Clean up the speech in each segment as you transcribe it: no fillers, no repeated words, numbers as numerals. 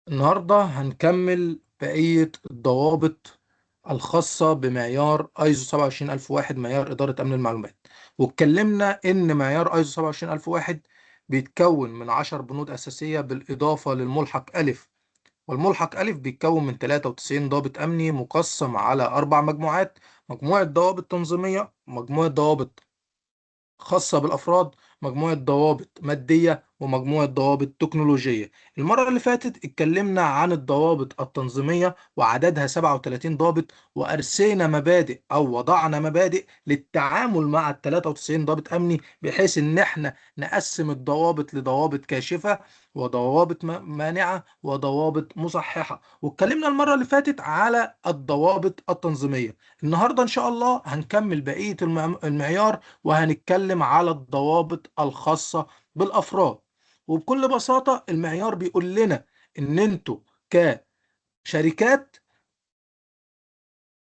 النهاردة هنكمل بقية الضوابط الخاصة بمعيار ايزو 27001، معيار إدارة أمن المعلومات. واتكلمنا إن معيار ايزو 27001 بيتكون من 10 بنود أساسية بالإضافة للملحق ألف، والملحق ألف بيتكون من 93 ضابط أمني مقسم على 4 مجموعات: مجموعة ضوابط تنظيمية، مجموعة ضوابط خاصة بالأفراد، مجموعة ضوابط مادية، ومجموعة ضوابط تكنولوجية. المرة اللي فاتت اتكلمنا عن الضوابط التنظيمية وعددها 37 ضابط، وأرسينا مبادئ أو وضعنا مبادئ للتعامل مع ال 93 ضابط أمني، بحيث إن احنا نقسم الضوابط لضوابط كاشفة وضوابط مانعة وضوابط مصححة. واتكلمنا المرة اللي فاتت على الضوابط التنظيمية. النهاردة إن شاء الله هنكمل بقية المعيار وهنتكلم على الضوابط الخاصة بالأفراد. وبكل بساطة المعيار بيقول لنا إن انتوا كشركات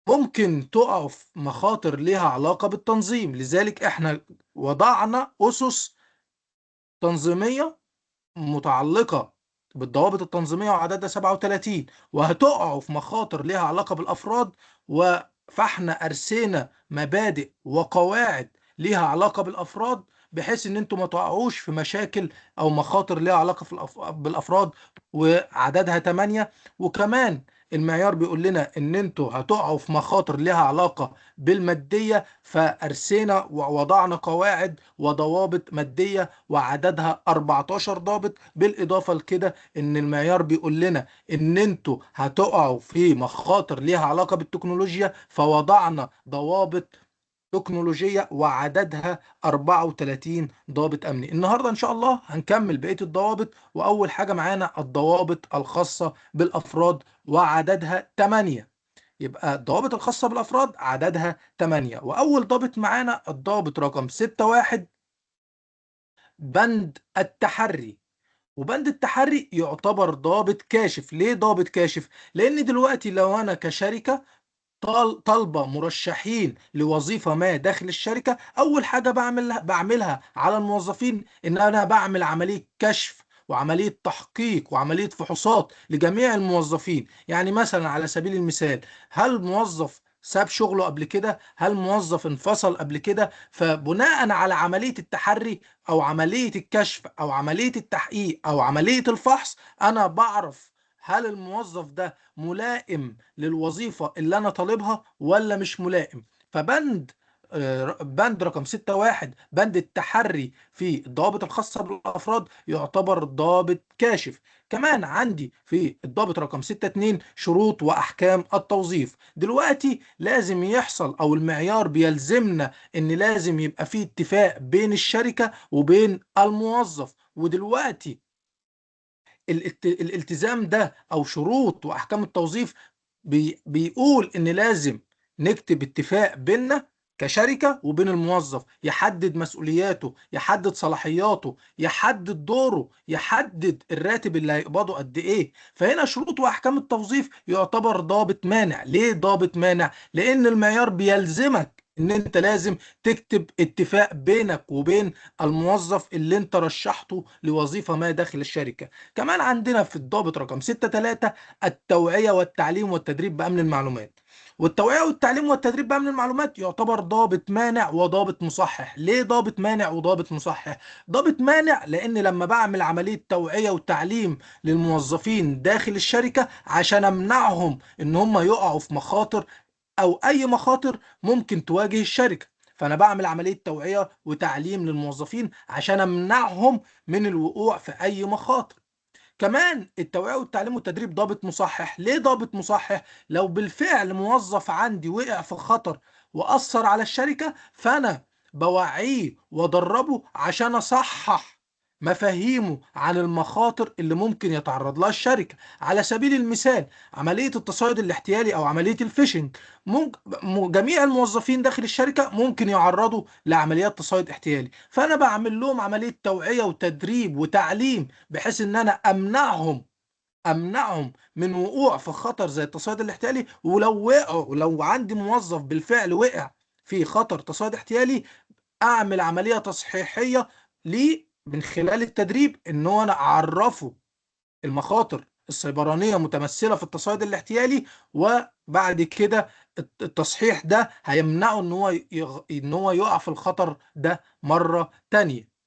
ممكن تقعوا في مخاطر ليها علاقة بالتنظيم، لذلك احنا وضعنا أسس تنظيمية متعلقة بالضوابط التنظيمية وعددها 37، وهتقعوا في مخاطر ليها علاقة بالأفراد، فاحنا أرسينا مبادئ وقواعد ليها علاقة بالأفراد بحيث إن انتوا ما تقعوش في مشاكل أو مخاطر ليها علاقة بالأفراد، وعددها 8. وكمان المعيار بيقول لنا إن انتوا هتقعوا في مخاطر ليها علاقة بالمادية، فأرسينا ووضعنا قواعد وضوابط مادية وعددها 14 ضابط. بالإضافة لكده إن المعيار بيقول لنا إن انتوا هتقعوا في مخاطر ليها علاقة بالتكنولوجيا، فوضعنا ضوابط تكنولوجية وعددها 34 ضابط أمني. النهاردة إن شاء الله هنكمل بقية الضوابط، وأول حاجة معانا الضوابط الخاصة بالأفراد وعددها 8. يبقى الضوابط الخاصة بالأفراد عددها 8، وأول ضابط معانا الضابط رقم 6.1 بند التحري. وبند التحري يعتبر ضابط كاشف. ليه ضابط كاشف؟ لأن دلوقتي لو أنا كشركة طالبة مرشحين لوظيفة ما داخل الشركة، أول حاجة بعملها على الموظفين إن أنا بعمل عملية كشف وعملية تحقيق وعملية فحوصات لجميع الموظفين. يعني مثلا على سبيل المثال، هل موظف ساب شغله قبل كده؟ هل موظف انفصل قبل كده؟ فبناء على عملية التحري أو عملية الكشف أو عملية التحقيق أو عملية الفحص، أنا بعرف هل الموظف ده ملائم للوظيفة اللي أنا طالبها ولا مش ملائم. فبند بند رقم 6.1 بند التحري في الضوابط الخاصة بالأفراد يعتبر ضابط كاشف. كمان عندي في الضابط رقم 6.2 شروط وأحكام التوظيف. دلوقتي لازم يحصل أو المعيار بيلزمنا إن لازم يبقى فيه اتفاق بين الشركة وبين الموظف. ودلوقتي الالتزام ده أو شروط وأحكام التوظيف بيقول إن لازم نكتب اتفاق بيننا كشركة وبين الموظف، يحدد مسؤولياته، يحدد صلاحياته، يحدد دوره، يحدد الراتب اللي هيقبضه قد ايه. فهنا شروط واحكام التوظيف يعتبر ضابط مانع. ليه ضابط مانع؟ لان المعيار بيلزمك ان انت لازم تكتب اتفاق بينك وبين الموظف اللي انت رشحته لوظيفة ما داخل الشركة. كمان عندنا في الضابط رقم 6.3 التوعية والتعليم والتدريب بأمن المعلومات. والتوعية والتعليم والتدريب بأمن المعلومات يعتبر ضابط مانع وضابط مصحح. ليه ضابط مانع وضابط مصحح؟ ضابط مانع لأن لما بعمل عملية توعية وتعليم للموظفين داخل الشركة عشان أمنعهم إن هم يقعوا في مخاطر أو أي مخاطر ممكن تواجه الشركة، فأنا بعمل عملية توعية وتعليم للموظفين عشان أمنعهم من الوقوع في أي مخاطر. كمان التوعية والتعليم والتدريب ضابط مصحح. ليه ضابط مصحح؟ لو بالفعل موظف عندي وقع في خطر وأثر على الشركة، فأنا بوعيه وأدربه عشان أصحح مفاهيمه عن المخاطر اللي ممكن يتعرض لها الشركة. على سبيل المثال عملية التصيد الاحتيالي أو عملية الفيشنج، جميع الموظفين داخل الشركة ممكن يعرضوا لعمليات تصيد احتيالي، فأنا بعمل لهم عملية توعية وتدريب وتعليم بحيث إن أنا أمنعهم من وقوع في خطر زي التصيد الاحتيالي. ولو عندي موظف بالفعل وقع في خطر تصيد احتيالي، أعمل عملية تصحيحية ليه من خلال التدريب، إن هو أنا أعرفه المخاطر السيبرانية متمثلة في التصيد الاحتيالي، وبعد كده التصحيح ده هيمنعه ان هو يقع في الخطر ده مرة تانية.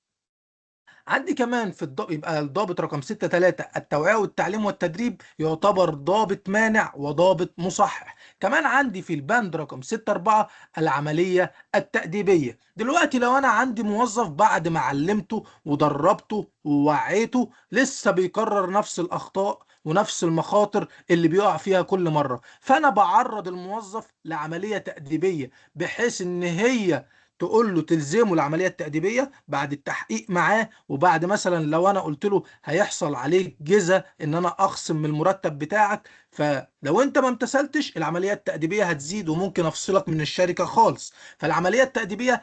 عندي كمان في يبقى الضابط رقم 6.3 التوعية والتعليم والتدريب يعتبر ضابط مانع وضابط مصحح. كمان عندي في البند رقم 6.4 العملية التأديبية. دلوقتي لو أنا عندي موظف بعد ما علمته ودربته ووعيته لسه بيكرر نفس الأخطاء ونفس المخاطر اللي بيقع فيها كل مرة، فأنا بعرض الموظف لعملية تأديبية بحيث إن هي تقول له تلزمه العملية التأديبية بعد التحقيق معاه، وبعد مثلا لو أنا قلت له هيحصل عليك جزء إن أنا أخصم من المرتب بتاعك، فلو أنت ما امتثلتش العملية التأديبية هتزيد وممكن أفصلك من الشركة خالص. فالعملية التأديبية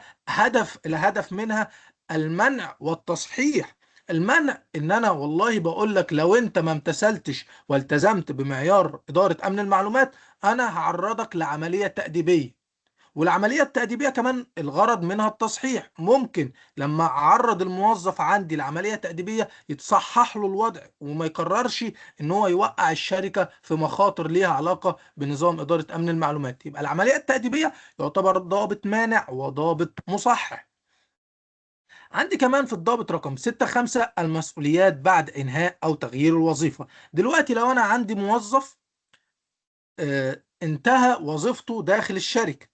الهدف منها المنع والتصحيح. المنع إن أنا والله بقول لك لو أنت ما امتثلتش والتزمت بمعيار إدارة أمن المعلومات أنا هعرضك لعملية تأديبية. والعملية التأديبية كمان الغرض منها التصحيح، ممكن لما أعرض الموظف عندي لعملية تأديبية يتصحح له الوضع وما يقررش إن هو يوقع الشركة في مخاطر ليها علاقة بنظام إدارة أمن المعلومات. يبقى العملية التأديبية يعتبر ضابط مانع وضابط مصحح. عندي كمان في الضابط رقم 6.5 المسؤوليات بعد إنهاء أو تغيير الوظيفة. دلوقتي لو أنا عندي موظف انتهى وظيفته داخل الشركة،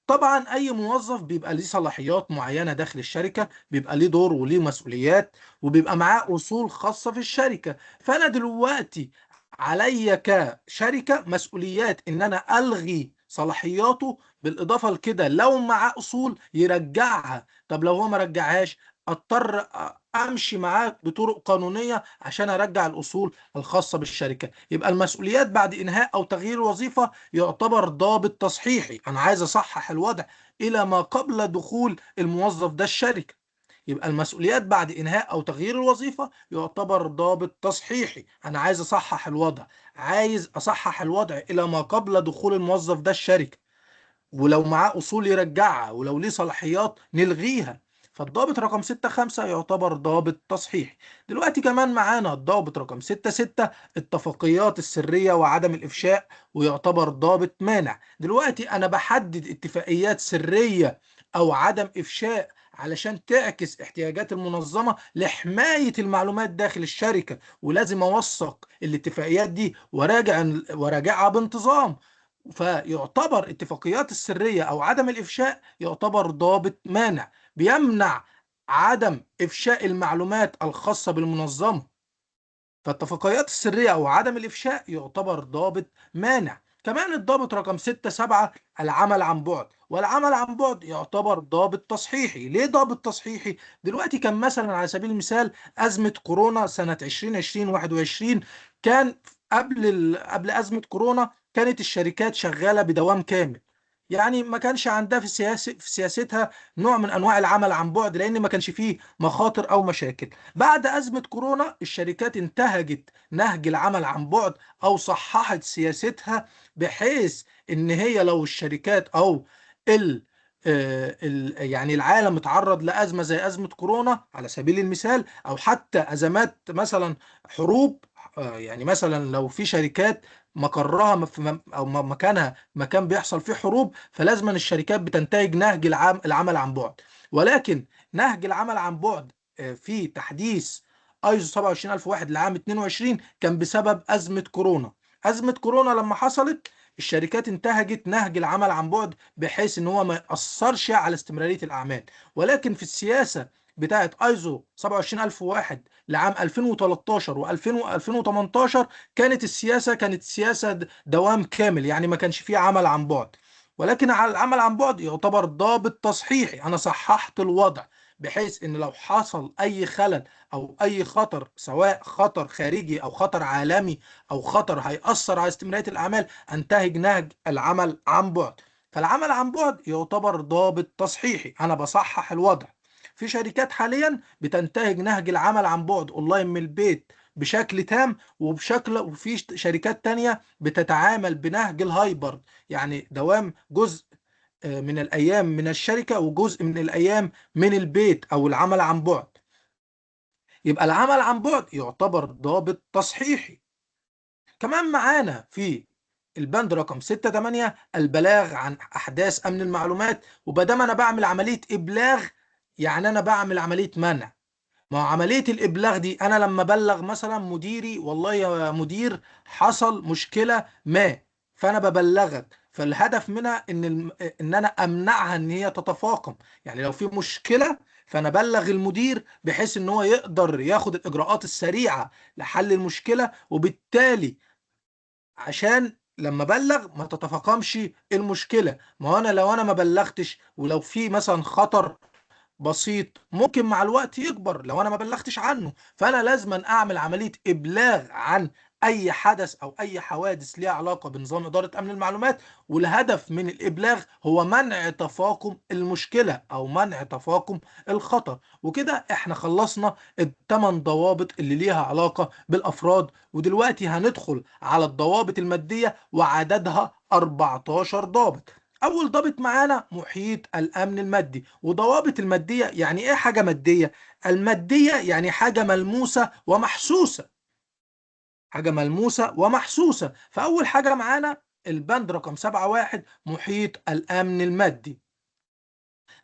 طبعا اي موظف بيبقى ليه صلاحيات معينة داخل الشركة، بيبقى ليه دور وليه مسؤوليات وبيبقى معاه اصول خاصة في الشركة. فانا دلوقتي عليا كشركة مسؤوليات ان انا الغي صلاحياته، بالاضافة لكده لو معاه اصول يرجعها. طب لو هو ما رجعهاش اضطر امشي معاه بطرق قانونية عشان ارجع الاصول الخاصة بالشركة. يبقى المسؤوليات بعد انهاء او تغيير الوظيفة يعتبر ضابط تصحيحي، انا عايز اصحح الوضع الى ما قبل دخول الموظف ده الشركة. يبقى المسؤوليات بعد انهاء او تغيير الوظيفة يعتبر ضابط تصحيحي، انا عايز اصحح الوضع، عايز اصحح الوضع الى ما قبل دخول الموظف ده الشركة، ولو معاه اصول يرجعها، ولو ليه صلاحيات نلغيها. فالضابط رقم 6.5 يعتبر ضابط تصحيحي. دلوقتي كمان معانا الضابط رقم 6.6 اتفاقيات السرية وعدم الإفشاء، ويعتبر ضابط مانع. دلوقتي أنا بحدد اتفاقيات سرية أو عدم إفشاء علشان تعكس احتياجات المنظمة لحماية المعلومات داخل الشركة، ولازم أوثق الاتفاقيات دي وراجعها بانتظام. فيعتبر اتفاقيات السرية أو عدم الإفشاء يعتبر ضابط مانع، بيمنع عدم إفشاء المعلومات الخاصة بالمنظمة. فالاتفاقيات السرية أو عدم الإفشاء يعتبر ضابط مانع. كمان الضابط رقم 6.7 العمل عن بعد، والعمل عن بعد يعتبر ضابط تصحيحي. ليه ضابط تصحيحي؟ دلوقتي كان مثلا على سبيل المثال أزمة كورونا سنة 2020-21، كان قبل أزمة كورونا كانت الشركات شغالة بدوام كامل، يعني ما كانش عندها في سياستها نوع من انواع العمل عن بعد، لان ما كانش فيه مخاطر او مشاكل. بعد ازمة كورونا الشركات انتهجت نهج العمل عن بعد او صححت سياستها، بحيث ان هي لو الشركات او ال يعني العالم اتعرض لازمه زي ازمة كورونا على سبيل المثال، او حتى ازمات مثلا حروب، يعني مثلا لو في شركات مقرها او مكانها مكان بيحصل فيه حروب، فلازما الشركات بتنتهج نهج العمل عن بعد. ولكن نهج العمل عن بعد في تحديث ايزو 27001 لعام 22 كان بسبب ازمة كورونا. ازمة كورونا لما حصلت الشركات انتهجت نهج العمل عن بعد بحيث ان هو ما يأثرش على استمرارية الاعمال. ولكن في السياسة بتاعت ايزو 27001 لعام 2013 و2018 كانت السياسة سياسة دوام كامل، يعني ما كانش فيه عمل عن بعد. ولكن على العمل عن بعد يعتبر ضابط تصحيحي، انا صححت الوضع بحيث ان لو حصل اي خلل او اي خطر، سواء خطر خارجي او خطر عالمي او خطر هيأثر على استمرارية الاعمال، انتهج نهج العمل عن بعد. فالعمل عن بعد يعتبر ضابط تصحيحي، انا بصحح الوضع. في شركات حاليا بتنتهج نهج العمل عن بعد اونلاين من البيت بشكل تام، وفي شركات تانية بتتعامل بنهج ال hybrid، يعني دوام جزء من الايام من الشركة وجزء من الايام من البيت او العمل عن بعد. يبقى العمل عن بعد يعتبر ضابط تصحيحي. كمان معانا في البند رقم 6.8 البلاغ عن أحداث أمن المعلومات. وبدام أنا بعمل عملية إبلاغ يعني أنا بعمل عملية منع. ما هو عملية الإبلاغ دي أنا لما بلغ مثلا مديري، والله يا مدير حصل مشكلة ما، فأنا ببلغك، فالهدف منها إن أنا أمنعها إن هي تتفاقم. يعني لو في مشكلة فأنا بلغ المدير بحيث إن هو يقدر ياخد الإجراءات السريعة لحل المشكلة، وبالتالي عشان لما بلغ ما تتفاقمش المشكلة. ما هو أنا لو أنا ما بلغتش ولو في مثلا خطر بسيط ممكن مع الوقت يكبر لو انا ما بلغتش عنه، فانا لازم اعمل عملية ابلاغ عن اي حدث او اي حوادث ليها علاقة بنظام ادارة امن المعلومات. والهدف من الابلاغ هو منع تفاقم المشكلة او منع تفاقم الخطر. وكده احنا خلصنا الثمان ضوابط اللي ليها علاقة بالافراد، ودلوقتي هندخل على الضوابط المادية وعددها 14 ضابط. أول ضابط معانا محيط الأمن المادي. وضوابط المادية يعني إيه حاجة مادية؟ المادية يعني حاجة ملموسة ومحسوسة، حاجة ملموسة ومحسوسة. فأول حاجة معانا البند رقم 7.1 محيط الأمن المادي.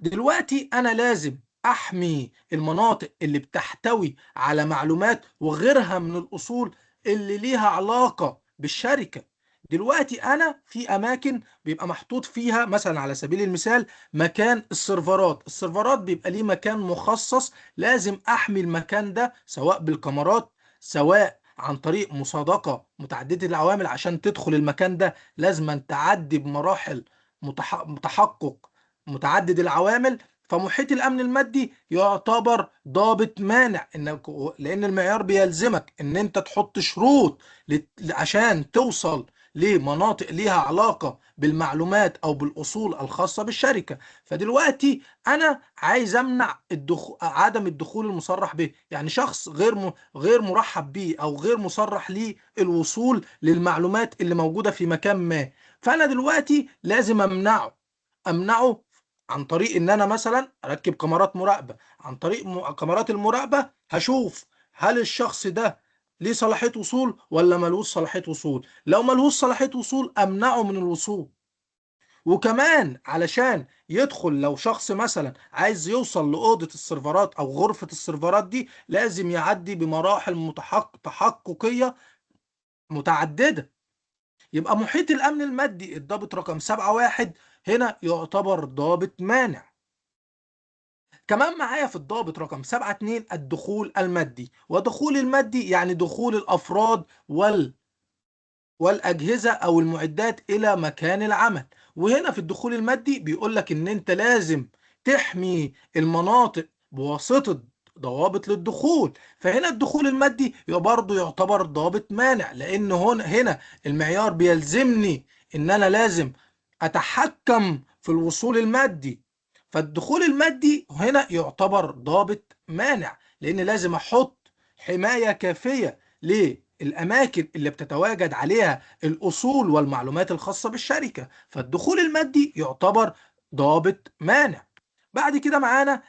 دلوقتي أنا لازم أحمي المناطق اللي بتحتوي على معلومات وغيرها من الأصول اللي ليها علاقة بالشركة. دلوقتي أنا في أماكن بيبقى محطوط فيها مثلا على سبيل المثال مكان السيرفرات، السيرفرات بيبقى ليه مكان مخصص، لازم أحمي المكان ده سواء بالكاميرات سواء عن طريق مصادقة متعددة العوامل. عشان تدخل المكان ده لازم تعدي بمراحل تحقق متعدد العوامل. فمحيط الأمن المادي يعتبر ضابط مانع، إنك لأن المعيار بيلزمك إن أنت تحط شروط عشان توصل لمناطق ليها علاقة بالمعلومات أو بالأصول الخاصة بالشركة. فدلوقتي أنا عايز أمنع عدم الدخول المصرح به، يعني شخص غير مرحب به أو غير مصرح ليه الوصول للمعلومات اللي موجودة في مكان ما، فأنا دلوقتي لازم أمنعه عن طريق إن أنا مثلا أركب كاميرات مراقبة. عن طريق كاميرات المراقبة هشوف هل الشخص ده ليه صلاحية وصول ولا ملوش صلاحية وصول. لو ملوش صلاحية وصول أمنعه من الوصول. وكمان علشان يدخل، لو شخص مثلا عايز يوصل لأوضة السيرفرات أو غرفة السيرفرات دي لازم يعدي بمراحل تحققية متعددة. يبقى محيط الأمن المادي الضابط رقم 7.1 هنا يعتبر ضابط مانع. كمان معايا في الضابط رقم 7.2 الدخول المادي. ودخول المادي يعني دخول الأفراد والأجهزة أو المعدات إلى مكان العمل. وهنا في الدخول المادي بيقول لك إن أنت لازم تحمي المناطق بواسطة ضوابط للدخول. فهنا الدخول المادي برضه يعتبر ضابط مانع، لأن هنا المعيار بيلزمني إن أنا لازم أتحكم في الوصول المادي. فالدخول المادي هنا يعتبر ضابط مانع، لأن لازم أحط حماية كافية للأماكن اللي بتتواجد عليها الأصول والمعلومات الخاصة بالشركة. فالدخول المادي يعتبر ضابط مانع. بعد كده معانا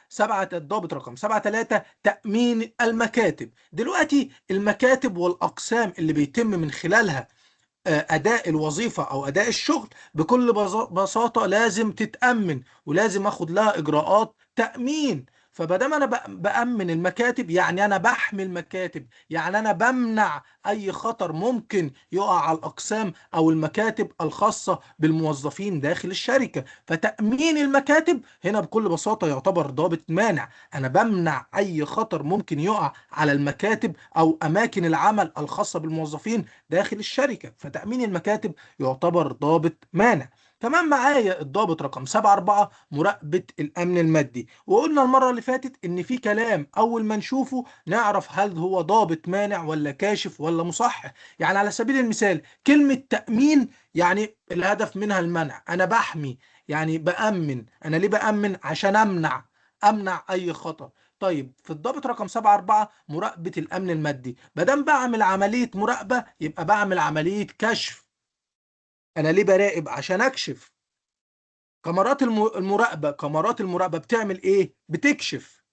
الضابط رقم 7.3 تأمين المكاتب. دلوقتي المكاتب والأقسام اللي بيتم من خلالها أداء الوظيفة أو أداء الشغل بكل بساطة لازم تتأمن، ولازم أخد لها إجراءات تأمين. فبدام أنا بأمن المكاتب يعني أنا بحمي المكاتب، يعني أنا بمنع أي خطر ممكن يقع على الأقسام أو المكاتب الخاصة بالموظفين داخل الشركة. فتأمين المكاتب هنا بكل بساطة يعتبر ضابط مانع، أنا بمنع أي خطر ممكن يقع على المكاتب أو أماكن العمل الخاصة بالموظفين داخل الشركة. فتأمين المكاتب يعتبر ضابط مانع. كمان معايا الضابط رقم 7.4 مراقبة الأمن المادي. وقلنا المرة اللي فاتت إن في كلام أول ما نشوفه نعرف هل هو ضابط مانع ولا كاشف ولا مصحح. يعني على سبيل المثال كلمة تأمين يعني الهدف منها المنع، أنا بحمي يعني بأمن. أنا ليه بأمن؟ عشان أمنع أي خطر. طيب في الضابط رقم 7.4 مراقبة الأمن المادي، مادام بعمل عملية مراقبة يبقى بعمل عملية كشف. أنا ليه براقب؟ عشان أكشف. كاميرات المراقبة، كاميرات المراقبة بتعمل إيه؟ بتكشف.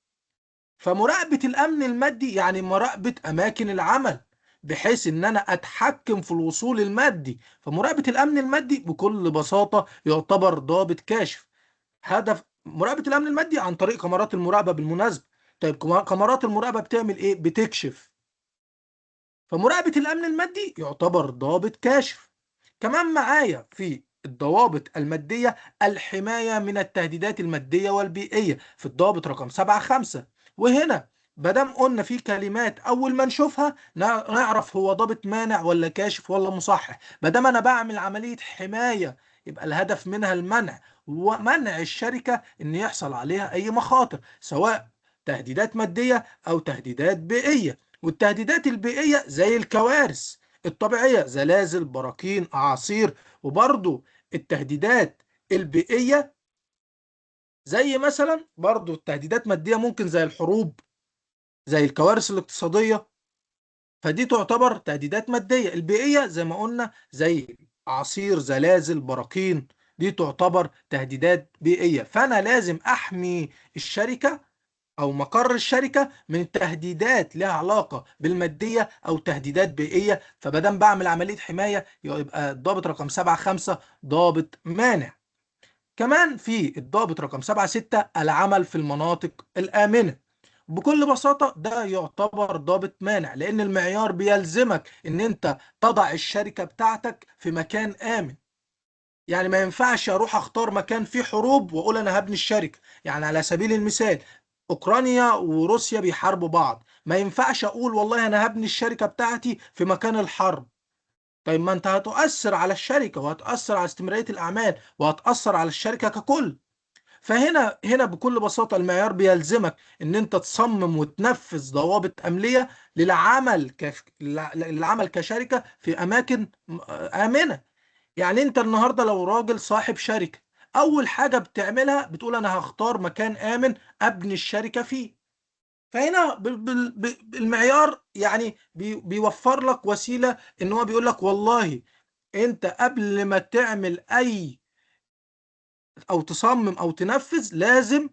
فمراقبة الأمن المادي يعني مراقبة أماكن العمل، بحيث ان انا اتحكم في الوصول المادي. فمراقبة الامن المادي بكل بساطة يعتبر ضابط كاشف. هدف مراقبة الامن المادي عن طريق كاميرات المراقبة بالمناسبة. طيب كاميرات المراقبة بتعمل ايه؟ بتكشف. فمراقبة الامن المادي يعتبر ضابط كاشف. كمان معايا في الضوابط المادية الحماية من التهديدات المادية والبيئية في الضابط رقم 7.5. وهنا مادام قلنا في كلمات أول ما نشوفها نعرف هو ضابط مانع ولا كاشف ولا مصحح. مادام أنا بعمل عملية حماية يبقى الهدف منها المنع، ومنع الشركة إن يحصل عليها أي مخاطر، سواء تهديدات مادية أو تهديدات بيئية. والتهديدات البيئية زي الكوارث الطبيعية، زلازل، براكين، أعاصير. وبرضو التهديدات البيئية زي مثلا برضو التهديدات مادية ممكن زي الحروب، زي الكوارث الاقتصادية، فدي تعتبر تهديدات مادية. البيئية زي ما قلنا زي أعاصير، زلازل، براكين، دي تعتبر تهديدات بيئية. فأنا لازم أحمي الشركة أو مقر الشركة من تهديدات لها علاقة بالمادية أو تهديدات بيئية. فبدام بعمل عملية حماية يبقى الضابط رقم 7.5 ضابط مانع. كمان في الضابط رقم 7.6 العمل في المناطق الآمنة. بكل بساطة ده يعتبر ضابط مانع، لأن المعيار بيلزمك إن أنت تضع الشركة بتاعتك في مكان آمن. يعني ما ينفعش أروح أختار مكان فيه حروب وأقول أنا هبني الشركة. يعني على سبيل المثال أوكرانيا وروسيا بيحاربوا بعض، ما ينفعش أقول والله أنا هبني الشركة بتاعتي في مكان الحرب. طيب ما أنت هتؤثر على الشركة، وهتؤثر على استمرارية الأعمال، وهتؤثر على الشركة ككل. فهنا بكل بساطة المعيار بيلزمك إن أنت تصمم وتنفذ ضوابط أمنية للعمل كشركة في أماكن آمنة. يعني أنت النهاردة لو راجل صاحب شركة، أول حاجة بتعملها بتقول أنا هختار مكان آمن أبني الشركة فيه. فهنا المعيار يعني بيوفر لك وسيلة إن هو بيقول لك والله أنت قبل ما تعمل أي أو تصمم أو تنفذ لازم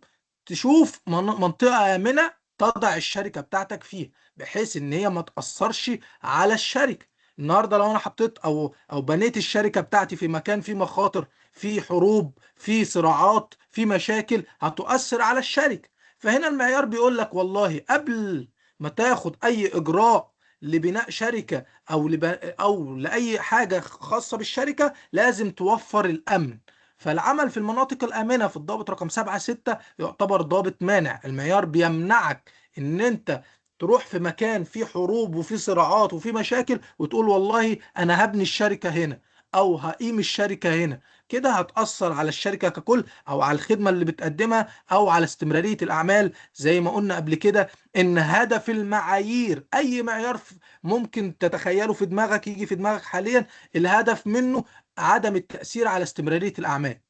تشوف منطقة آمنة تضع الشركة بتاعتك فيها، بحيث إن هي ما تأثرش على الشركة. النهارده لو انا حطيت او بنيت الشركة بتاعتي في مكان فيه مخاطر، فيه حروب، فيه صراعات، فيه مشاكل، هتؤثر على الشركة. فهنا المعيار بيقول لك والله قبل ما تاخد اي اجراء لبناء شركة او لاي حاجة خاصة بالشركة لازم توفر الامن. فالعمل في المناطق الامنة في الضابط رقم 7.6 يعتبر ضابط مانع. المعيار بيمنعك ان انت تروح في مكان فيه حروب وفيه صراعات وفيه مشاكل وتقول والله انا هبني الشركة هنا او هقيم الشركة هنا، كده هتأثر على الشركة ككل او على الخدمة اللي بتقدمها او على استمرارية الاعمال. زي ما قلنا قبل كده ان هدف المعايير، اي معيار ممكن تتخيله في دماغك يجي في دماغك حاليا، الهدف منه عدم التأثير على استمرارية الاعمال.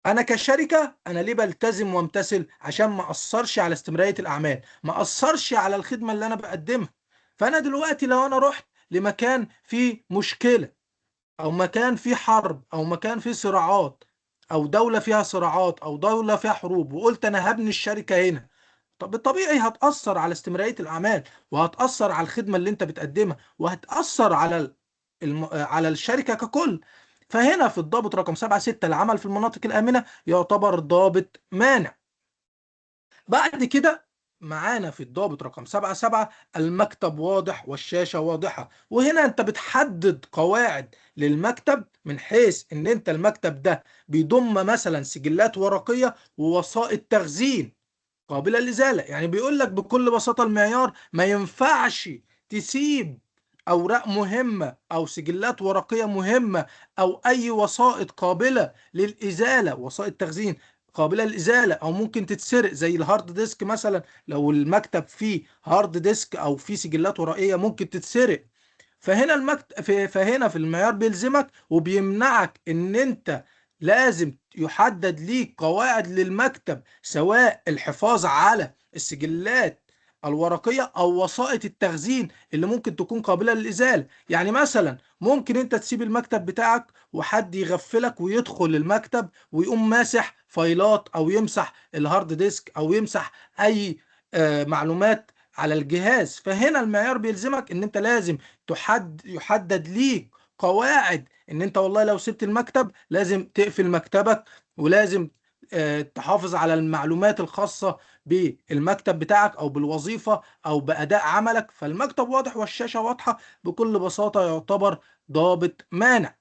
انا كشركة انا ليه بلتزم وامتثل؟ عشان ما اثرش على استمرارية الاعمال، ما اثرش على الخدمة اللي انا بقدمها. فانا دلوقتي لو انا رحت لمكان فيه مشكلة او مكان فيه حرب او مكان فيه صراعات او دولة فيها صراعات او دولة فيها حروب، وقلت انا هبني الشركة هنا، طب الطبيعي هتأثر على استمرارية الاعمال، وهتأثر على الخدمة اللي انت بتقدمها، وهتأثر على على الشركة ككل. فهنا في الضابط رقم 7.6 العمل في المناطق الآمنة يعتبر ضابط مانع. بعد كده معانا في الضابط رقم 7.7 المكتب واضح والشاشة واضحة. وهنا انت بتحدد قواعد للمكتب، من حيث ان انت المكتب ده بيضم مثلا سجلات ورقية ووسائط تخزين قابلة للإزالة. يعني بيقول لك بكل بساطة المعيار ما ينفعش تسيب أوراق مهمة أو سجلات ورقية مهمة أو أي وسائط قابلة للإزالة، وسائط تخزين قابلة للإزالة أو ممكن تتسرق زي ال hard disk مثلا، لو المكتب فيه hard disk أو فيه سجلات ورقية ممكن تتسرق. فهنا المكتب، فهنا في المعيار بيلزمك وبيمنعك إن أنت لازم يحدد ليك قواعد للمكتب، سواء الحفاظ على السجلات الورقية أو وسائط التخزين اللي ممكن تكون قابلة للإزالة. يعني مثلا ممكن أنت تسيب المكتب بتاعك وحد يغفلك ويدخل المكتب ويقوم ماسح فايلات أو يمسح ال hard disk أو يمسح أي معلومات على الجهاز. فهنا المعيار بيلزمك ان انت لازم يحدد ليك قواعد ان انت والله لو سبت المكتب لازم تقفل مكتبك، ولازم تحافظ على المعلومات الخاصة بالمكتب بتاعك او بالوظيفة او بأداء عملك. فالمكتب واضح والشاشة واضحة، بكل بساطة يعتبر ضابط مانع.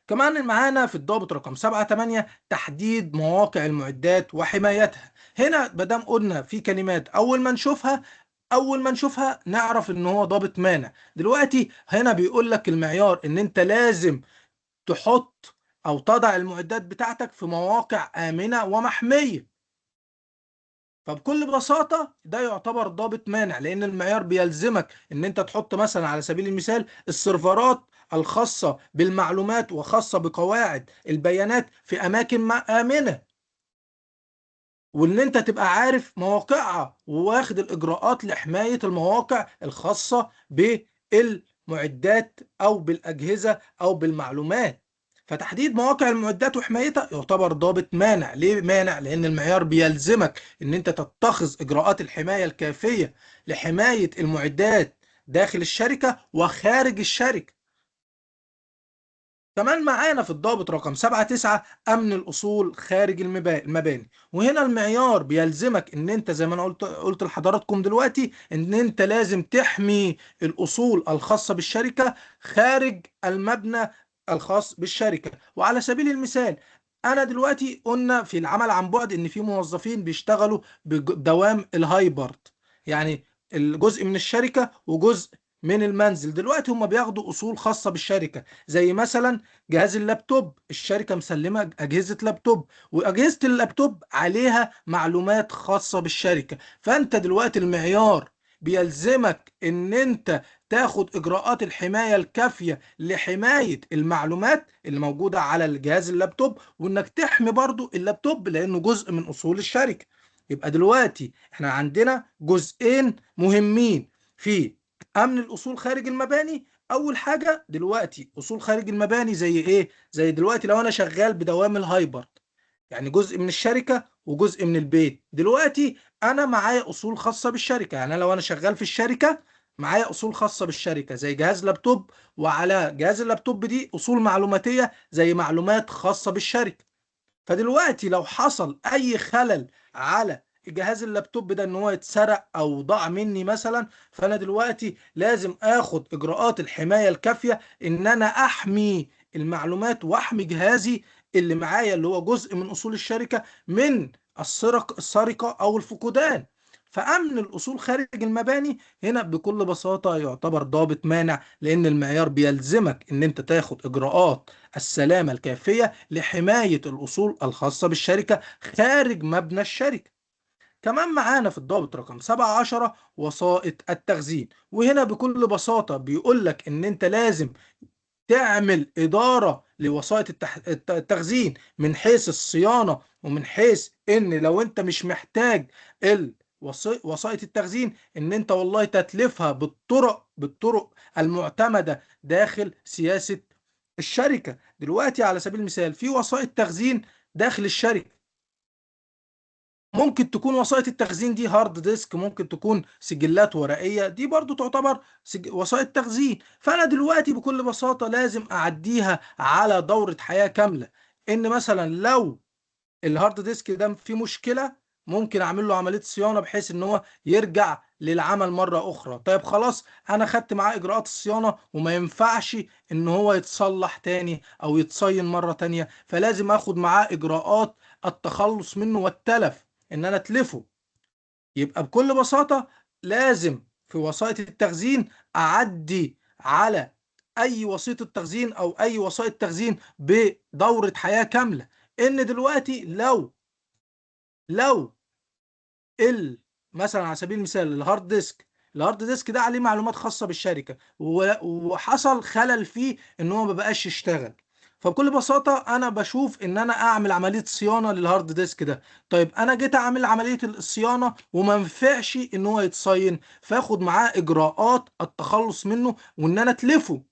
كمان معانا في الضابط رقم 7-8 تحديد مواقع المعدات وحمايتها. هنا مادام قلنا في كلمات أول ما نشوفها نعرف إن هو ضابط مانع. دلوقتي هنا بيقول لك المعيار إن أنت لازم تحط أو تضع المعدات بتاعتك في مواقع آمنة ومحمية. فبكل بساطة ده يعتبر ضابط مانع، لأن المعيار بيلزمك إن أنت تحط مثلا على سبيل المثال السيرفرات الخاصة بالمعلومات وخاصة بقواعد البيانات في أماكن آمنة، وإن أنت تبقى عارف مواقعها وواخد الإجراءات لحماية المواقع الخاصة بالمعدات أو بالأجهزة أو بالمعلومات. فتحديد مواقع المعدات وحمايتها يعتبر ضابط مانع. ليه مانع؟ لأن المعيار بيلزمك إن أنت تتخذ إجراءات الحماية الكافية لحماية المعدات داخل الشركة وخارج الشركة. كمان معانا في الضابط رقم 7-9 أمن الأصول خارج المباني. وهنا المعيار بيلزمك إن أنت زي ما أنا قلت لحضراتكم دلوقتي إن أنت لازم تحمي الأصول الخاصة بالشركة خارج المبنى الخاص بالشركة. وعلى سبيل المثال أنا دلوقتي قلنا في العمل عن بعد إن في موظفين بيشتغلوا بدوام ال hybrid، يعني الجزء من الشركة وجزء من المنزل. دلوقتي هم بياخدوا أصول خاصة بالشركة، زي مثلا جهاز اللابتوب، الشركة مسلمة أجهزة لابتوب، وأجهزة اللابتوب عليها معلومات خاصة بالشركة. فأنت دلوقتي المعيار بيلزمك إن أنت تاخد إجراءات الحماية الكافية لحماية المعلومات اللي موجودة على الجهاز اللابتوب، وإنك تحمي برضو اللابتوب لأنه جزء من أصول الشركة. يبقى دلوقتي احنا عندنا جزئين مهمين في أمن الأصول خارج المباني. أول حاجة دلوقتي أصول خارج المباني زي إيه؟ زي دلوقتي لو أنا شغال بدوام ال hybrid، يعني جزء من الشركة وجزء من البيت. دلوقتي أنا معايا أصول خاصة بالشركة، يعني لو أنا شغال في الشركة معايا أصول خاصة بالشركة زي جهاز لابتوب، وعلى جهاز اللابتوب دي أصول معلوماتية زي معلومات خاصة بالشركة. فدلوقتي لو حصل أي خلل على جهاز اللابتوب ده ان هو يتسرق او ضاع مني مثلا، فانا دلوقتي لازم اخد اجراءات الحماية الكافية ان انا احمي المعلومات واحمي جهازي اللي معايا اللي هو جزء من اصول الشركة من السرقة او الفقدان. فامن الاصول خارج المباني هنا بكل بساطة يعتبر ضابط مانع، لان المعيار بيلزمك ان انت تاخد اجراءات السلامة الكافية لحماية الاصول الخاصة بالشركة خارج مبنى الشركة. كمان معانا في الضابط رقم 17 وسائط التخزين. وهنا بكل بساطة بيقول لك ان انت لازم تعمل إدارة لوسائط التخزين من حيث الصيانة، ومن حيث ان لو انت مش محتاج وسائط التخزين ان انت والله تتلفها بالطرق المعتمدة داخل سياسة الشركة. دلوقتي على سبيل المثال في وسائط تخزين داخل الشركة، ممكن تكون وسائط التخزين دي hard disk، ممكن تكون سجلات ورقية، دي برضو تعتبر وسائط تخزين. فأنا دلوقتي بكل بساطة لازم أعديها على دورة حياة كاملة، إن مثلا لو ال hard disk ده فيه مشكلة ممكن أعمل له عملية صيانة بحيث إن هو يرجع للعمل مرة أخرى. طيب خلاص أنا خدت معاه إجراءات الصيانة وما ينفعش إن هو يتصلح تاني أو يتصين مرة تانية، فلازم أخد معاه إجراءات التخلص منه والتلف، ان انا اتلفه. يبقى بكل بساطة لازم في وسائط التخزين اعدي على اي وسيطة تخزين او اي وسائط تخزين بدورة حياة كاملة. ان دلوقتي لو مثلا على سبيل المثال ال hard disk، ال hard disk ده عليه معلومات خاصة بالشركة وحصل خلل فيه ان هو ما بقاش يشتغل، فبكل بساطة أنا بشوف إن أنا أعمل عملية صيانة لل hard disk ده. طيب أنا جيت أعمل عملية الصيانة وما نفعش إن هو يتصين، فاخد معاه إجراءات التخلص منه وإن أنا أتلفه.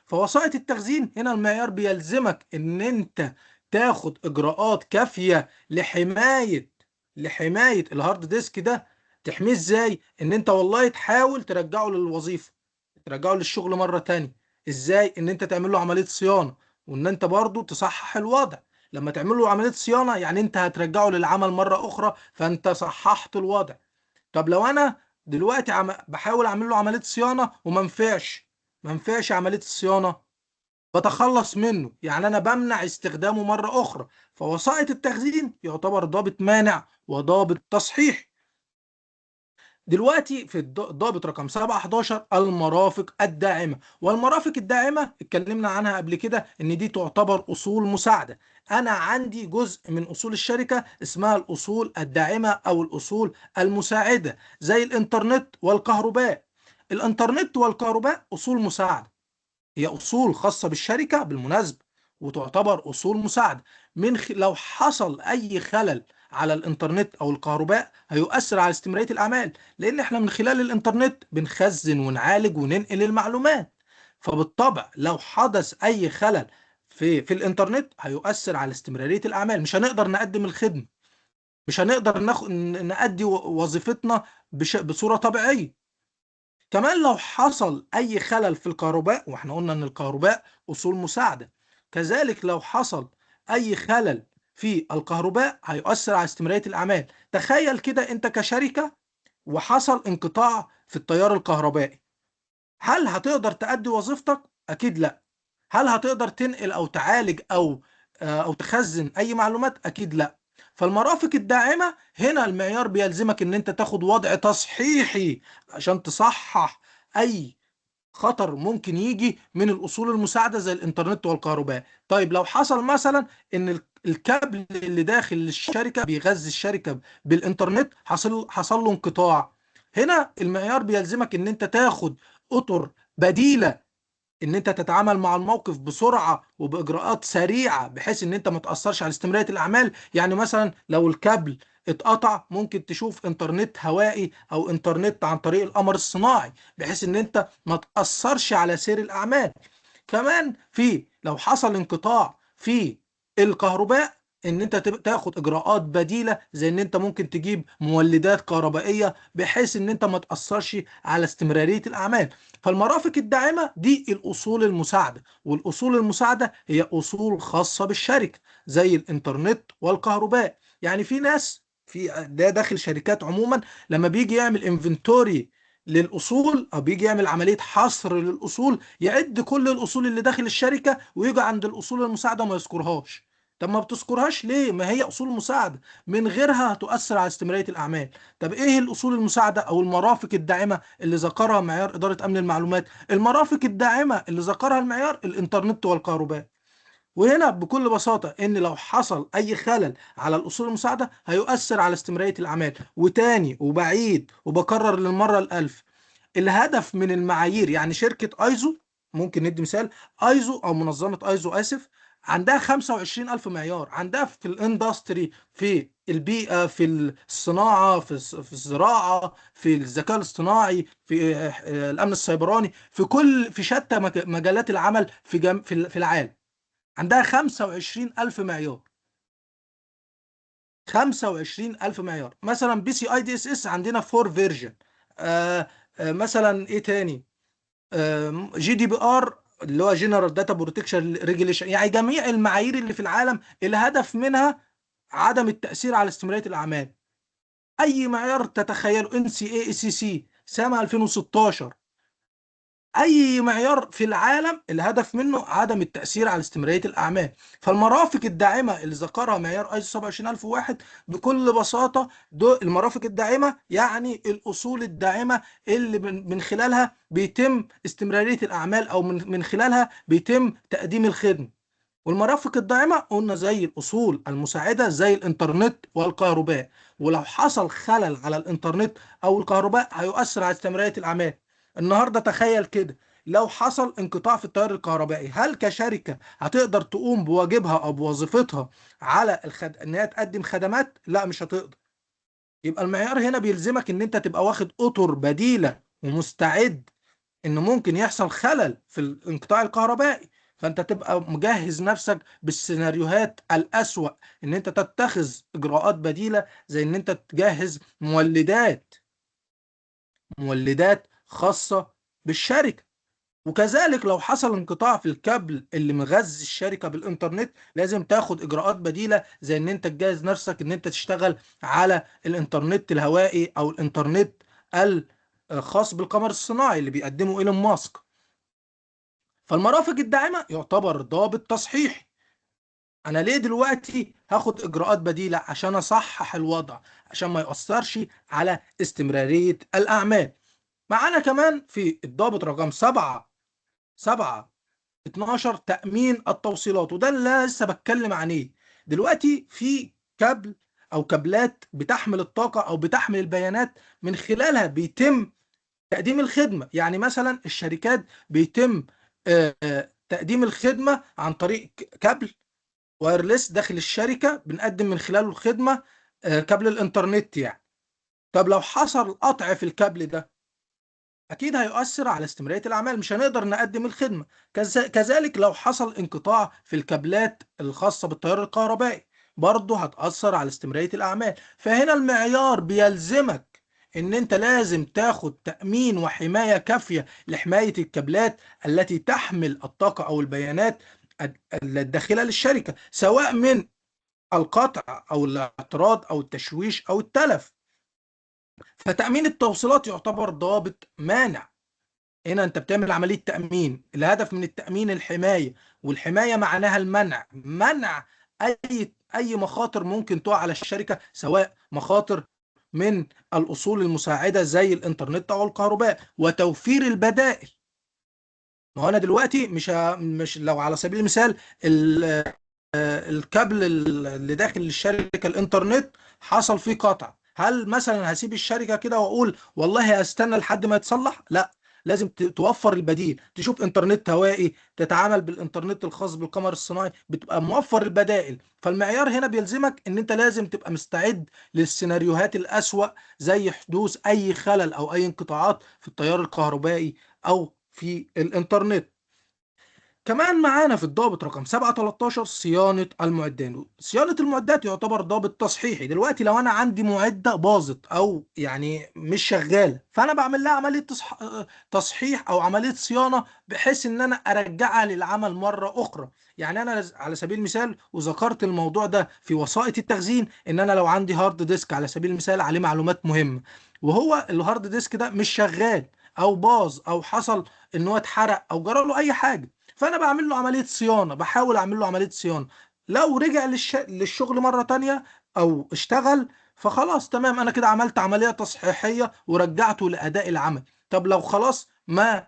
فوسائط التخزين هنا المعيار بيلزمك إن أنت تاخد إجراءات كافية لحماية ال hard disk ده. تحميه ازاي؟ ان انت والله تحاول ترجعه للوظيفة، ترجعه للشغل مرة تانية. ازاي؟ ان انت تعمل له عملية صيانة، وان انت برضو تصحح الوضع. لما تعمل له عملية صيانة يعني انت هترجعه للعمل مرة اخرى، فانت صححت الوضع. طب لو انا دلوقتي بحاول اعمل له عملية صيانة وما نفعش، ما نفعش عملية الصيانة، بتخلص منه، يعني انا بمنع استخدامه مرة اخرى. فوسائط التخزين يعتبر ضابط مانع وضابط تصحيح. دلوقتي في الضابط رقم 7-11 المرافق الداعمة. والمرافق الداعمة اتكلمنا عنها قبل كده ان دي تعتبر اصول مساعدة. انا عندي جزء من اصول الشركة اسمها الاصول الداعمة او الاصول المساعدة، زي الانترنت والكهرباء. الانترنت والكهرباء اصول مساعدة، هي اصول خاصة بالشركة بالمناسبة، وتعتبر اصول مساعدة. لو حصل اي خلل على الانترنت او الكهرباء هيؤثر على استمرارية الاعمال، لان احنا من خلال الانترنت بنخزن ونعالج وننقل المعلومات. فبالطبع لو حدث اي خلل في الانترنت هيؤثر على استمرارية الاعمال، مش هنقدر نقدم الخدمة، مش هنقدر نأدي وظيفتنا بصورة طبيعية. كمان لو حصل اي خلل في الكهرباء، واحنا قلنا ان الكهرباء اصول مساعدة، كذلك لو حصل اي خلل في الكهرباء هيؤثر على استمرارية الأعمال. تخيل كده أنت كشركة وحصل انقطاع في التيار الكهربائي، هل هتقدر تأدي وظيفتك؟ أكيد لا. هل هتقدر تنقل أو تعالج أو تخزن أي معلومات؟ أكيد لا. فالمرافق الداعمة هنا المعيار بيلزمك إن أنت تاخد وضع تصحيحي عشان تصحح أي خطر ممكن يجي من الأصول المساعدة زي الإنترنت والكهرباء. طيب لو حصل مثلا إن الكابل اللي داخل الشركة بيغذي الشركة بالإنترنت حصل له انقطاع، هنا المعيار بيلزمك إن أنت تاخد أطر بديلة، إن أنت تتعامل مع الموقف بسرعة وبإجراءات سريعة بحيث إن أنت ما تأثرش على استمرارية الأعمال. يعني مثلا لو الكابل اتقطع ممكن تشوف انترنت هوائي او انترنت عن طريق القمر الصناعي بحيث ان انت ما تأثرش على سير الاعمال. كمان لو حصل انقطاع في الكهرباء ان انت تاخد اجراءات بديلة زي ان انت ممكن تجيب مولدات كهربائية بحيث ان انت ما تأثرش على استمرارية الاعمال. فالمرافق الداعمة دي الاصول المساعدة، والاصول المساعدة هي اصول خاصة بالشركة زي الانترنت والكهرباء. يعني في ناس في ده داخل شركات عموما لما بيجي يعمل inventory للاصول او بيجي يعمل عمليه حصر للاصول، يعد كل الاصول اللي داخل الشركه ويجي عند الاصول المساعده وما يذكرهاش. طب ما بتذكرهاش ليه؟ ما هي اصول مساعده، من غيرها هتؤثر على استمراريه الاعمال. طب ايه الاصول المساعده او المرافق الداعمه اللي ذكرها معيار اداره امن المعلومات؟ المرافق الداعمه اللي ذكرها المعيار الانترنت والكهرباء. وهنا بكل بساطة إن لو حصل أي خلل على الأصول المساعدة هيؤثر على استمرارية الأعمال. وتاني وبعيد وبكرر للمرة الألف، الهدف من المعايير، يعني شركة أيزو، ممكن ندي مثال أيزو أو منظمة أيزو آسف، عندها 25,000 معيار، عندها في ال industry، في البيئة، في الصناعة، في الزراعة، في الذكاء الاصطناعي، في الأمن السيبراني، في شتى مجالات العمل في العالم. عندها 25,000 معيار، 25,000 معيار. مثلا بي سي اي دي اس اس عندنا 4 version، مثلا ايه تاني، GDPR اللي هو General Data Protection Regulation. يعني جميع المعايير اللي في العالم الهدف منها عدم التأثير على استمرارية الأعمال. أي معيار تتخيله، ان سي اي سي سي سنة 2016، أي معيار في العالم الهدف منه عدم التأثير على استمرارية الأعمال. فالمرافق الداعمة اللي ذكرها معيار ايزو 27001 بكل بساطة، دول المرافق الداعمة يعني الأصول الداعمة اللي من خلالها بيتم استمرارية الأعمال أو من خلالها بيتم تقديم الخدمة. والمرافق الداعمة قلنا زي الأصول المساعدة زي الإنترنت والكهرباء، ولو حصل خلل على الإنترنت أو الكهرباء هيؤثر على استمرارية الأعمال. النهارده تخيل كده لو حصل انقطاع في التيار الكهربائي، هل كشركة هتقدر تقوم بواجبها أو بوظيفتها على إن هي تقدم خدمات؟ لا، مش هتقدر. يبقى المعيار هنا بيلزمك إن أنت تبقى واخد أطر بديلة ومستعد إن ممكن يحصل خلل في الانقطاع الكهربائي، فأنت تبقى مجهز نفسك بالسيناريوهات الأسوأ، إن أنت تتخذ إجراءات بديلة زي إن أنت تجهز مولدات مولدات خاصة بالشركة. وكذلك لو حصل انقطاع في الكابل اللي مغذي الشركة بالإنترنت لازم تاخد إجراءات بديلة، زي إن أنت تجهز نفسك إن أنت تشتغل على الإنترنت الهوائي أو الإنترنت الخاص بالقمر الصناعي اللي بيقدمه إيلون ماسك. فالمرافق الداعمة يعتبر ضابط تصحيحي. أنا ليه دلوقتي هاخد إجراءات بديلة؟ عشان أصحح الوضع، عشان ما يؤثرش على استمرارية الأعمال. معانا كمان في الضابط رقم 7 7 12 تأمين التوصيلات، وده اللي أنا لسه بتكلم عنيه دلوقتي. في كابل أو كابلات بتحمل الطاقة أو بتحمل البيانات، من خلالها بيتم تقديم الخدمة. يعني مثلا الشركات بيتم تقديم الخدمة عن طريق كابل wireless داخل الشركة، بنقدم من خلاله الخدمة، كابل الإنترنت يعني. طب لو حصل قطع في الكابل ده أكيد هيؤثر على استمرارية الأعمال، مش هنقدر نقدم الخدمة. كذلك لو حصل انقطاع في الكابلات الخاصة بالتيار الكهربائي برضه هتأثر على استمرارية الأعمال. فهنا المعيار بيلزمك إن أنت لازم تاخد تأمين وحماية كافية لحماية الكابلات التي تحمل الطاقة أو البيانات الداخلة للشركة، سواء من القطع أو الاعتراض أو التشويش أو التلف. فتأمين التوصيلات يعتبر ضابط مانع. هنا أنت بتعمل عملية تأمين، الهدف من التأمين الحماية، والحماية معناها المنع، منع أي مخاطر ممكن تقع على الشركة، سواء مخاطر من الأصول المساعدة زي الإنترنت أو الكهرباء، وتوفير البدائل. ما هو أنا دلوقتي مش لو على سبيل المثال الكابل اللي داخل الشركة الإنترنت حصل فيه قطع، هل مثلا هسيب الشركة كده وأقول والله هستنى لحد ما يتصلح؟ لا، لازم توفر البديل، تشوف انترنت هوائي، تتعامل بالانترنت الخاص بالقمر الصناعي، بتبقى موفر البدائل. فالمعيار هنا بيلزمك ان انت لازم تبقى مستعد للسيناريوهات الأسوأ، زي حدوث اي خلل او اي انقطاعات في التيار الكهربائي او في الانترنت. كمان معانا في الضابط رقم 7-13 صيانة المعدات. صيانة المعدات يعتبر ضابط تصحيحي. دلوقتي لو أنا عندي معدة باظت أو يعني مش شغالة، فأنا بعمل لها عملية تصحيح أو عملية صيانة بحيث إن أنا أرجعها للعمل مرة أخرى. يعني أنا على سبيل المثال، وذكرت الموضوع ده في وسائط التخزين، إن أنا لو عندي hard disk على سبيل المثال عليه معلومات مهمة، وهو ال hard disk ده مش شغال أو باظ أو حصل إن هو اتحرق أو جرى له أي حاجة، فأنا بعمل له عملية صيانة، بحاول أعمل له عملية صيانة. لو رجع للشغل مرة تانية أو اشتغل فخلاص تمام، أنا كده عملت عملية تصحيحية ورجعته لأداء العمل. طب لو خلاص ما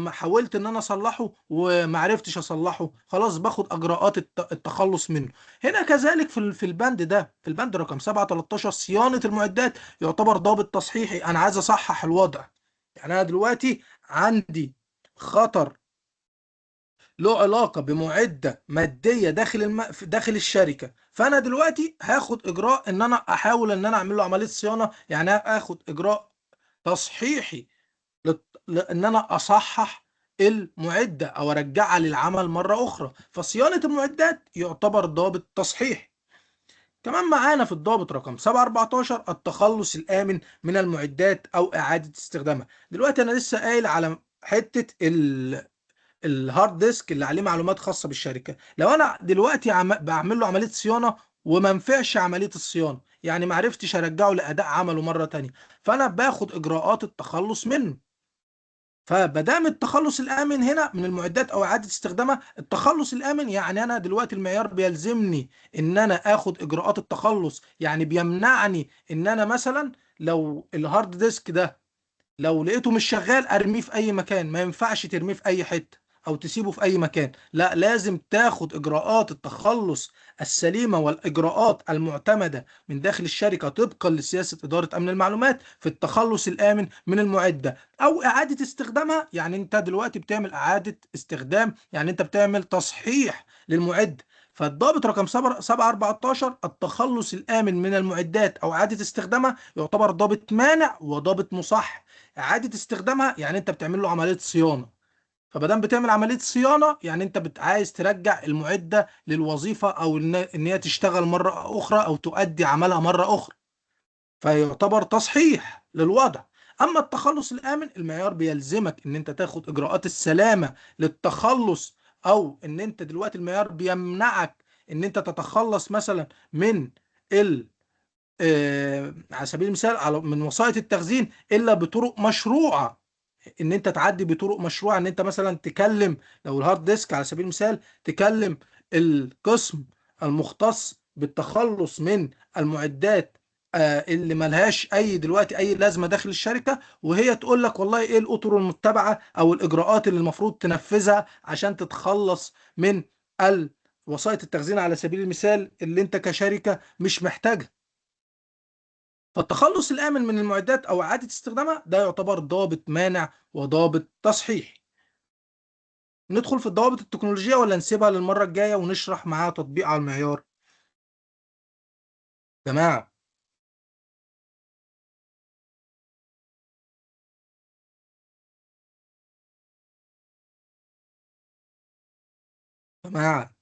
حاولت إن أنا أصلحه وما عرفتش أصلحه، خلاص باخد إجراءات التخلص منه. هنا كذلك في البند ده، في البند رقم 7-13 صيانة المعدات يعتبر ضابط تصحيحي. أنا عايز أصحح الوضع، يعني أنا دلوقتي عندي خطر له علاقة بمعدة مادية داخل الشركة، فأنا دلوقتي هاخد إجراء إن أنا أحاول إن أنا أعمل له عملية صيانة، يعني هاخد إجراء تصحيحي إن أنا أصحح المعدة أو أرجعها للعمل مرة أخرى. فصيانة المعدات يعتبر ضابط تصحيح. كمان معانا في الضابط رقم 7-14 التخلص الآمن من المعدات أو إعادة استخدامها. دلوقتي أنا لسه قايل على حتة ال hard disk اللي عليه معلومات خاصة بالشركة، لو أنا دلوقتي بعمل له عملية صيانة وما نفعش عملية الصيانة، يعني ما عرفتش أرجعه لأداء عمله مرة تانية، فأنا باخد إجراءات التخلص منه. فبدام التخلص الآمن هنا من المعدات أو إعادة استخدامها، التخلص الآمن يعني أنا دلوقتي المعيار بيلزمني إن أنا آخد إجراءات التخلص، يعني بيمنعني إن أنا مثلا لو ال hard disk ده لو لقيته مش شغال أرميه في أي مكان، ما ينفعش ترميه في أي حتة أو تسيبه في أي مكان، لا لازم تاخد إجراءات التخلص السليمة والإجراءات المعتمدة من داخل الشركة طبقا لسياسة إدارة أمن المعلومات في التخلص الآمن من المعدة أو إعادة استخدامها. يعني أنت دلوقتي بتعمل إعادة استخدام، يعني أنت بتعمل تصحيح للمعدة. فالضابط رقم 7-14 التخلص الآمن من المعدات أو إعادة استخدامها يعتبر ضابط مانع وضابط مصح. إعادة استخدامها يعني أنت بتعمل له عملية صيانة، فمادام بتعمل عملية صيانة يعني أنت عايز ترجع المعدة للوظيفة أو إن هي تشتغل مرة أخرى أو تؤدي عملها مرة أخرى، فيعتبر تصحيح للوضع. اما التخلص الامن، المعيار بيلزمك ان انت تاخد اجراءات السلامة للتخلص، او ان انت دلوقتي المعيار بيمنعك ان انت تتخلص مثلا من ال على سبيل المثال على من وسائط التخزين الا بطرق مشروعه، ان انت تعدي بطرق مشروعه، ان انت مثلا تكلم لو ال hard disk على سبيل المثال تكلم القسم المختص بالتخلص من المعدات اللي ملهاش اي دلوقتي اي لازمه داخل الشركة، وهي تقول لك والله ايه الاطر المتبعة او الاجراءات اللي المفروض تنفذها عشان تتخلص من وسائط التخزين على سبيل المثال اللي انت كشركة مش محتاجها. فالتخلص الآمن من المعدات أو إعادة استخدامها ده يعتبر ضابط مانع وضابط تصحيح. ندخل في الضوابط التكنولوجية ولا نسيبها للمرة الجاية ونشرح معاها تطبيق على المعيار؟ جماعة جماعة